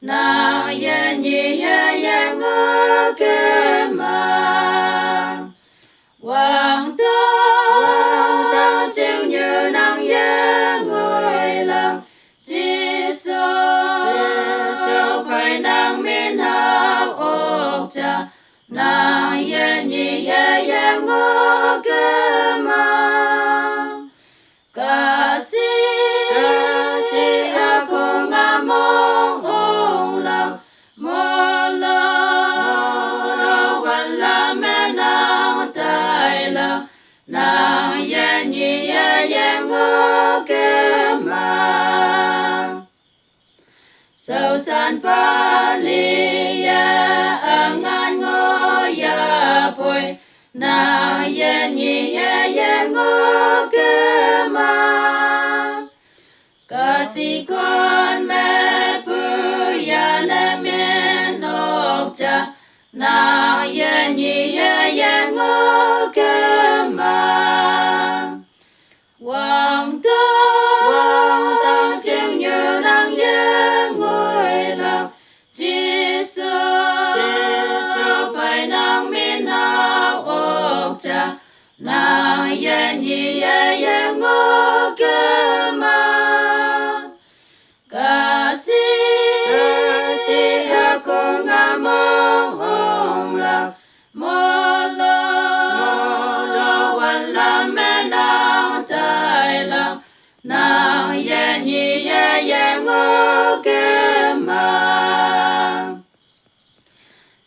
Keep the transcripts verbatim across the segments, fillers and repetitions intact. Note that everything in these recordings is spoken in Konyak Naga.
nang yanye ye yengokema. Wangtang, wangtang chingnyu nang yengoilang, Jisu, Jisu phai nang minhao okcha, nang yanye ye yengokema. Kasi, kasi akung among onglang, molo, molo wan la menang tailang, nang yanye ye yengokema. Saosan pali ye angan ngoyapoi, nang yanye ye yengokema. Kasikon mepu yane menokcha, nang yanye ye yengokema. Wangtang, wangtang chingnyu nang yengoilang, Jisu, Jisu phai nang minhao okcha, nang yanye ye yengokema. Kasi, kasi akung among onglang, molo, molo wan la menang tailang, nang yanye ye yengokema.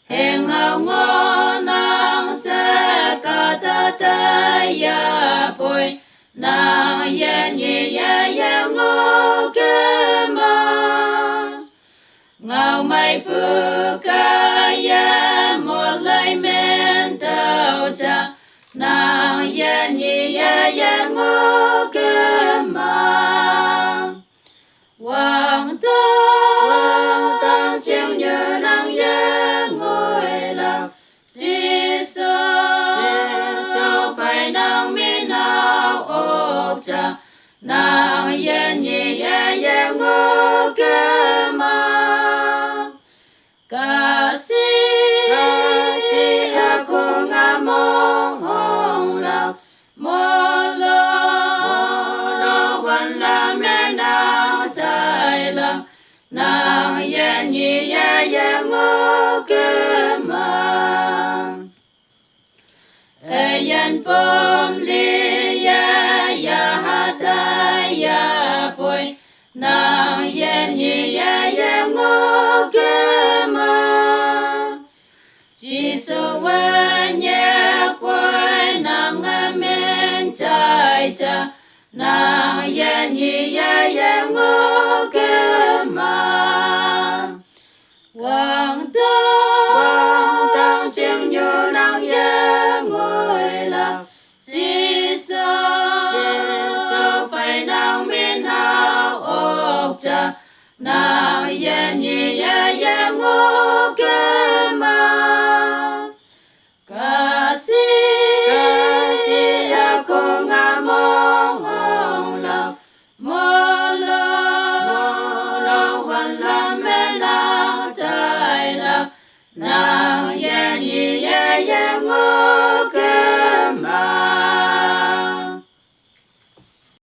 Heng hao ngonang se kata tayapoi, nang yanye ye yengokema. Ngaomai puka ye molai mentaucha, nang yanye ye yengokema. Wangtang, wangtang chingnyu nang yengoilang, Jisu, Jisu phai nang minhao okcha, nang yanye ye yengokema. Kasi, kasi akung among onglang, molo, molo wan la menang tailang, nang yanye ye yengokema. Ayan pom liye ya hatayapoi, nang yanye ye yengokema. Jisu wanye poi nang amen chaicha, nang yanye ye yengokema. Wangtang, wangtang chingnyu nang yengoilang, Jisu, Jisu phai nang minhao okcha, nang yanye ye yengokema. Kasi, kasi akung among onglang, molo, molo wan la menang tailang, nang